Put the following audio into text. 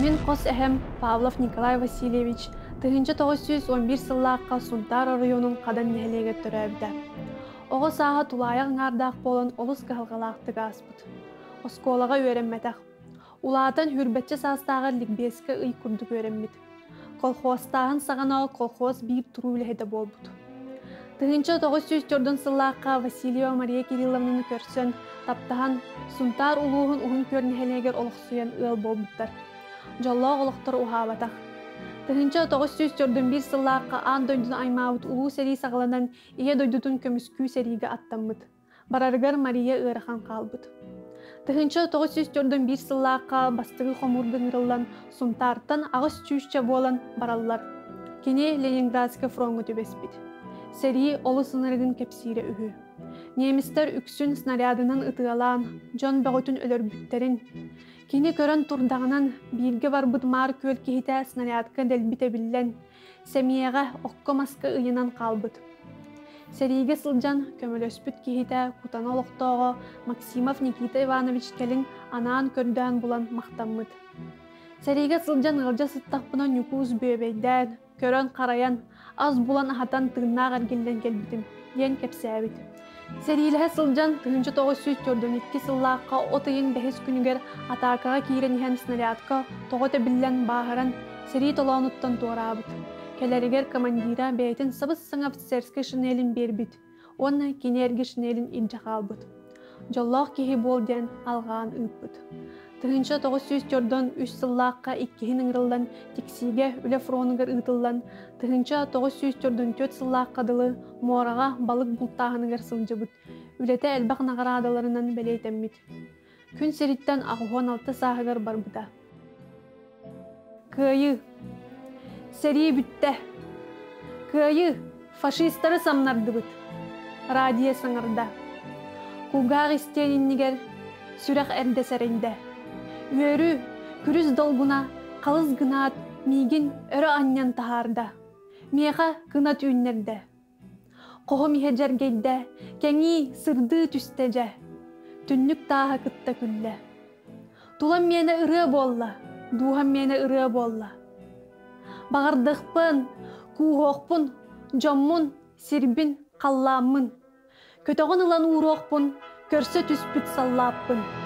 Мин хос эһэм Павлов Николай Васильевич 1911 сыллаахха Сунтаар оройуонун Хадан нэһилиэгэр төрөөбүтэ. Оҕо сааһа тулаайах аҥаардаах буолан олус кыһалҕалаахтык ааспыт. Оскуолаҕа үөрэммэтэх. Улаатан сүүрбэччэ саастааҕар ликбезкэ ый курдук үөрэммит. Колхуостааһын саҕана колхоз биир туруу үлэһитэ буолбут. 1904 сыллаахха Васильева Мария Кирилловнаны көрсөн, таптаһан, Сунтаар улууһун Уһун Күөл нэһилиэгэр олохсуйан ыал буолбуттар. Дьоллоох олохтор уһаабатах. 1941 сыллаахха аан дойдуну аймаабыт Улуу сэрии саҕаланан Ийэ дойдутун көмүскүү сэриигэ аттаммыт. Барарыгар Мария ыарахан хаалбыт. 1941 сыллаахха бастакы хомуурга ыҥырыллан Сунтаартан аҕыс чүүсчэ буолан бараллар. Кини Ленинградскай фроҥҥа түбэспит. Сэрии олус ынырыгын кэпсиирэ үһү. Немецтэр үксүн снарядынан ытыалаан, дьон бөҕөтүн өлөрбүттэрин, кини көрөн турдаҕынан бииргэ барбыт Маар Күөл киһитэ снарядка дэлби тэбиллэн, Сэмиэҕэ окко-маска ыйанан хаалбыт. Сэриигэ сылдьан көмөлөспүт киһитэ Кутана олохтооҕо Максимов Никита Иванович кэлин анаан көрдөөн булан махтаммыт. Сэриигэ сылдьан ыалдьа сыттахпына Ньукуус бүөбэйдээн, көрөн-харайан, ас булан аһатан тыыннаах эргиллэн кэлбитим, диэн кэпсээбит. Сэриилэһэ сылдьан 1942 сыллаахха от ыйын бэһис күнүгэр атаакаҕа киирэн иһэн снарядка тоҕо тэбиллэн бааһыран сэрии толоонуттан туораабыт. Кэлэригэр командира бэйэтин сабыс-саҥа офицерскай шинелин биэрбит уонна кини эргэ шинелин илдьэ хаалбыт. Дьоллоох киһи буол диэн алҕаан ыыппыт. 1943 сыллаахха иккиһин ыҥырыллан Тиксиигэ үлэ фронугар ыытыллан 1944 сыллаахха дылы муораҕа балык бултааһыныгар сылдьыбыт, үлэтэ элбэх наҕараадаларынан бэлиэтэммит. Күн сириттэн 86 сааһыгар барбыта. Кыайыы! Сэрии бүттэ! Кыайыы! Фашистары самнардыбыт! Радио саҥарда. Кулгаах истиэн иннигэр сүрэх эрдэ сэрэйдэ. Үөрүү, күрүс долгуна халыс гынаат миигин өрө анньан таһаарда. Миэхэ кынат үүннэрдэ. Хоһум иһэ дьэргэйдэ, кэҥии, сырдыы түстэ дьэ. Түннүк тааһа кытта күллэ. Тулам миэнэ ырыа буолла, дууһам миэнэ ырыа буолла. Баҕардахпын, кууһуохпун, дьоммун, сирбин, халлааммын. Көтөҕөн ылан ууруохпун, көрсө түспүт саллааппын.